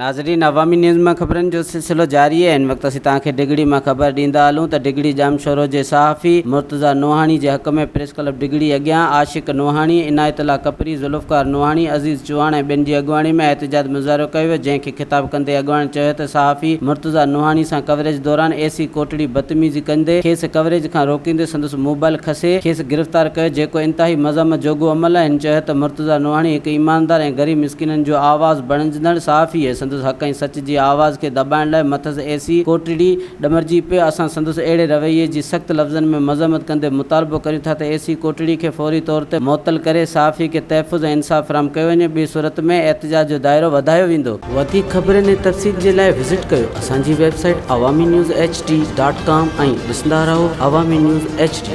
ناظرين عوامي نيوز مان خبرن جو سلسلو جاري آهي هن وقت اسين توهان کي ڊگهڙي مان خبر ڏيندا هلون ته ڊگهڙي ڄامشورو جي صحافي مرتضيٰ نوحاڻي جي حق ۾ پريس ڪلب ڊگهڙي اڳيان عاشق نوحاڻي، عنايت الله ڪپري، ذوالفقار نوحاڻي، عزيز چوهاڻ ۽ ٻين جي اڳواڻي ۾ احتجاج مظاهرو ڪيو ويو جنهن کي خطاب ڪندي اڳواڻن چيو ته صحافي مرتضيٰ نوحاڻي سان ڪوريج دوران اي سي ڪوٽڙي بدتميزي ڪندي کيس ڪوريج کان روڪيندي سندس موبائل کسي کيس گرفتار ڪيو جيڪو انتهائي مذمت جوڳو عمل آهي هن چيو ته مرتضيٰ نوحاڻي هڪ ايماندار ۽ غريب مسڪينن جو آواز بڻجندڙ صحافي آهي سندس حق ۽ سچ جي آواز کي دٻائڻ لاء مٿس اي سي ڪوٽڙي ڏمرجي پيو اسان سندس اهڙي رويي جي سخت لفظن ۾ مذمت ڪندي مطالبو ڪريون ٿا ته اي سي ڪوٽڙي کي فوري طور تي معطل ڪري صحافي کي تحفظ ۽ انصاف فراهم ڪيو وڃي ٻي صورت ۾ احتجاج جو دائرو وڌايو ويندو. وڌيڪ خبرن ۽ تفصيل جي لاء وزٽ ڪيو اسان جي website Awami news H D dot com ۽ ڏسندا رهو عوامي نيوز ايڇ ڊي.